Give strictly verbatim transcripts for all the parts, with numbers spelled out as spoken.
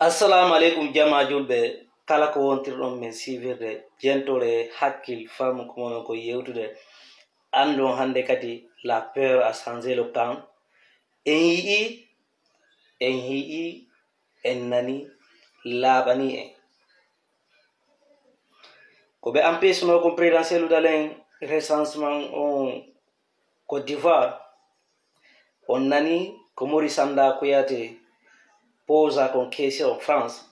Assalamu aleykum, jama julɓe, kala ko wontirɗon men siwirde, jentore, hakkil, faamu ko monon ko yewtude. Anndon hannde kadi la peur a changé le camp. En yi'i, en yi'i, en nani, laaɓani en. Ko ɓe empêche no kon présidentiel udalen recensement on Côte d'Ivoire. On nani ko Maurice Sanda Kouyaté posa kon question France.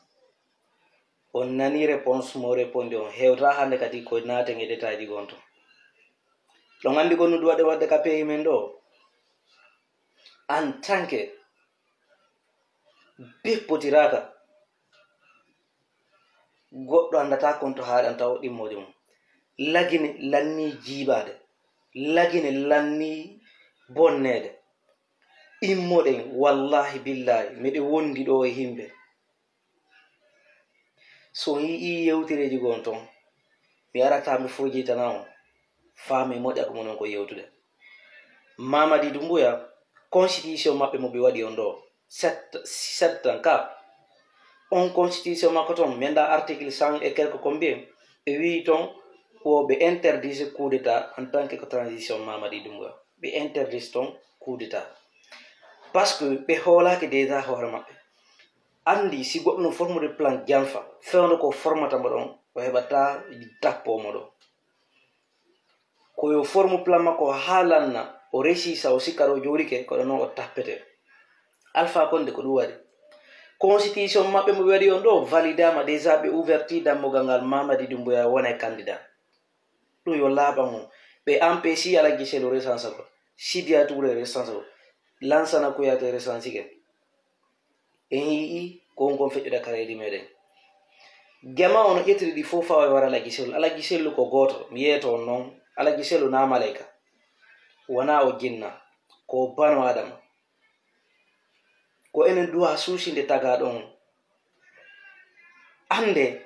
On nani réponse mo répondi on. Hewta hannde kadi ko naaten e détail ji gonto. Ɗon anndi ko noddu waɗde waɗde ka pays men ɗo. En tant que beppotiraka, goɗɗo anndata kon to haaɗanta o ɗimmoode mum. Lagine lanni jiiɓaade, lagine lanni bonneede. Immoɗen, wallahi billahi, miɗe wondi ɗo e yimɓe. So on yi'i yewtereeji gon ton, mi arata mi fojitana on, faami moƴƴa ko monon ko yewtude. Mamadi Doumbouya, constitution maɓɓe mo ɓe waɗi on ɗo, sept, sept ans ka. On constitution makko ton, mi annda article cent et quelque combien, ɓe wi'i ton ko ɓe interdise coup d'état en tant que ko transition Mamadi Doumbouya. Ɓe interdise ton coup d'état. Parce que ɓe hoolaaki déjà hoore maɓɓe. Anndi si goɗɗo no formude plan janfa, fewndo ko formata mo ɗon, o heɓata tappo mo ɗon. Ko yo formu plan makko haa lanna, o resisa, o sikka ɗo jooɗike, ko ɗo non o tappete. Alpha Condé ko ɗum waɗi. Constitution maɓɓe mo ɓe waɗi on ɗo validama déjà, ɓe ouverti dammugal ngal Mamadi Doumbouya wona e candidat. Ɗum yo laaɓan on. Ɓe empêchi Alaji Sellu recensagol. Sidiya Touré recensagol. Lansana Kouyaté recensike. En yi'i ko on kon feƴƴude ka leydi meɗen. Jama on no ƴettiri ɗi fof fawa e wara Alaji Sellu. Alaji Sellu ko gooto. Mi yeeto on noon. Alaji Sellu na maleyka. Wona o jinna. Ko bano Adama. Ko enen duwa suusinde tagaaɗo on. Annde,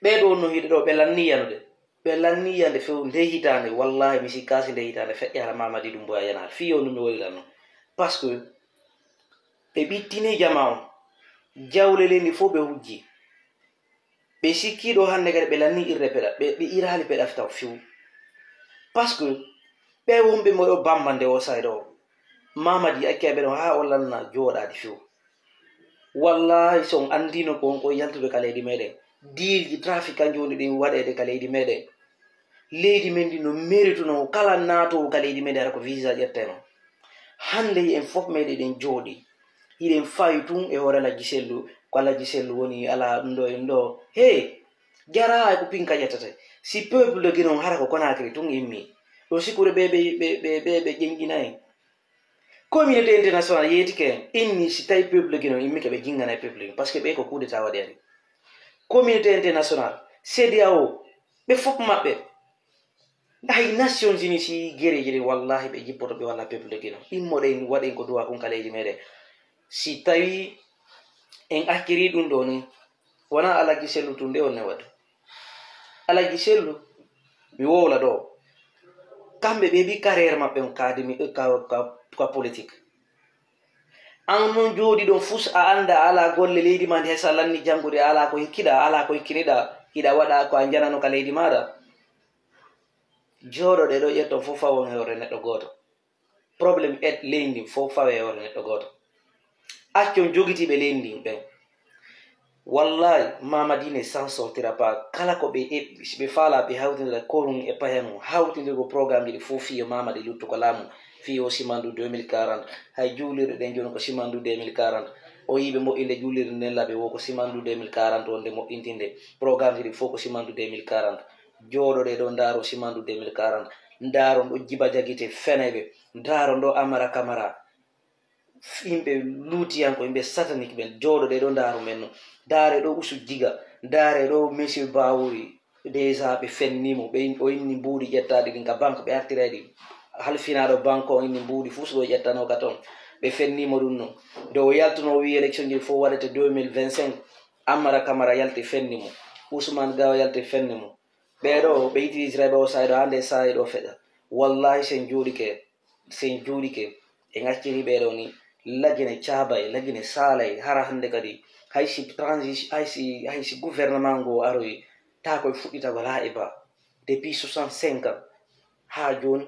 ɓee ɗoo no hiɗe ɗoo, ɓe lanni yanude. Ɓe lanni yande few nde hitaande, wallahi mi sikkaasi nde hitaande feƴƴaara Mamadi Doumbouya yanaade. Fii yo ndu mi woylanno. Parce que ɓe ɓittini jama on. Jawle leydi fof ɓe hujji. Ɓe sikki ɗo hannde kadi ɓe lanni irde peɗa, ɓe, ɓe iraali peɗa taw few. Parce que ɓe wonɓe mo ɗo Bamba nde o sayɗo o. Mamadi acca ɓe ɗon haa o lanna jooɗaade few. Wallahi, so on anndino ko on ko yaltude ka leydi meɗen, diilji trafic kan jooni ɗin waɗeede ka leydi meɗen. Leydi men ndi no merituno kala naatoowo ka leydi meɗen, hara ko visa ƴetteno. Hannde en fof meɗen ɗen jooɗi. Hiɗen fawi tun e hoore Alaji Sellu, ko Alaji Sellu woni ala ɗum ɗo en ɗo. Hey, jara hay ko pinka ƴettete. Si peuple de Guinée on hara ko Conakry tun immi. Ɗo sikkude ɓe, ɓe, ɓe, ɓe, ɓe, ɓe ƴeñƴinayi. Communauté international yeetike en, inni si tawi peuple Guinée on immike ɓe jinngana e peuple Guinée, parce que ɓe ko coup d'état waɗi ari. Communauté international, C D A O, ɓe fof maɓɓe. Hay Nations Unies si gereji ɗin, wallahi ɓe jippoto ɓe walla peuple Guinée. Immoɗen waɗen ko duwa kun ka leydi meɗen. Si tawi en acciri ɗum ɗo ni, wona Alaji Sellu tun nde on ne waɗi. Alaji Sellu, mi wowla ɗo. Kamɓe ɓe mbi carrière maɓɓe on kaadimi ka, ka, ka politique. An non jooɗi ɗon fus a annda a ala golle leydi ma ndi hay sa lanni janngude a ala ko hikkiɗa, a ala ko hikkiniɗa, hiɗa waɗa ko a janano ka leydi maɗa. Jooɗoɗe ɗo ƴetton fof fawon e hoore neɗɗo gooto. Problème et leydi ndin fof fawe e hoore neɗɗo gooto. Accon jogitiiɓe leydi ndin ɓen. Wallahi, Mamadi ne s'en sortira pas. Kala ko ɓe eɓɓi, si ɓe faala, ɓe hawtindira korum e pahen mum. Hawtindirgo programme ji ɗi fof fii yo Mamadi luttu ko laamu. Fii yo Simandu deux mille quarante. Hay juulirɗe ɗen jooni ko Simandu deux mille quarante. O yii ɓe moƴƴinde juulirde nden laaɓi wo ko Simandu deux mille quarante wonde moƴƴintinde. Programme ji ɗi fof ko Simandu deux mille quarante. Jooɗoɗe ɗo ndaaro Simandu deux mille quarante. Ndaaron ɗo Jiba Jagite fenayɓe. Ndaaron ɗo Amara Kamara. Yimɓe luutiyanko, yimɓe satanique ɓen, jooɗoɗe ɗo ndaaru men no. Ndaare ɗo Usu Jiga, ndaare ɗo Monsieur Bawuri, déjà ɓe fenni mo, ɓe in-, o inni mbuuɗi ƴettaaɗi ɗin ka banque, ɓe artiray ɗi. Halfinaaɗo banque on inni mbuuɗi fuu so ɗo ƴettano ka ton. Ɓe fenni mo ɗum no. Nde o yaltuno o wi élection ji fof waɗete deux mille vingt-cinq, Amara Kamara yalti fenni mo. Ousmane Gawa yalti fenni mo. Ɓee ɗo, ɓe yiti Israël ɓe o saay ɗo, hande saay ɗo feƴa. Wallahi, sen jooɗike, sen jooɗike, en acciri ɓee ɗo ni, Lagine caabay, Lagine saalay, hara hannde kadi hay si transi hay si hay si gouvernement ngo aroyi, taa koye fuɗɗitagol haa e ba, depuis soixante-cinq ans haa jooni,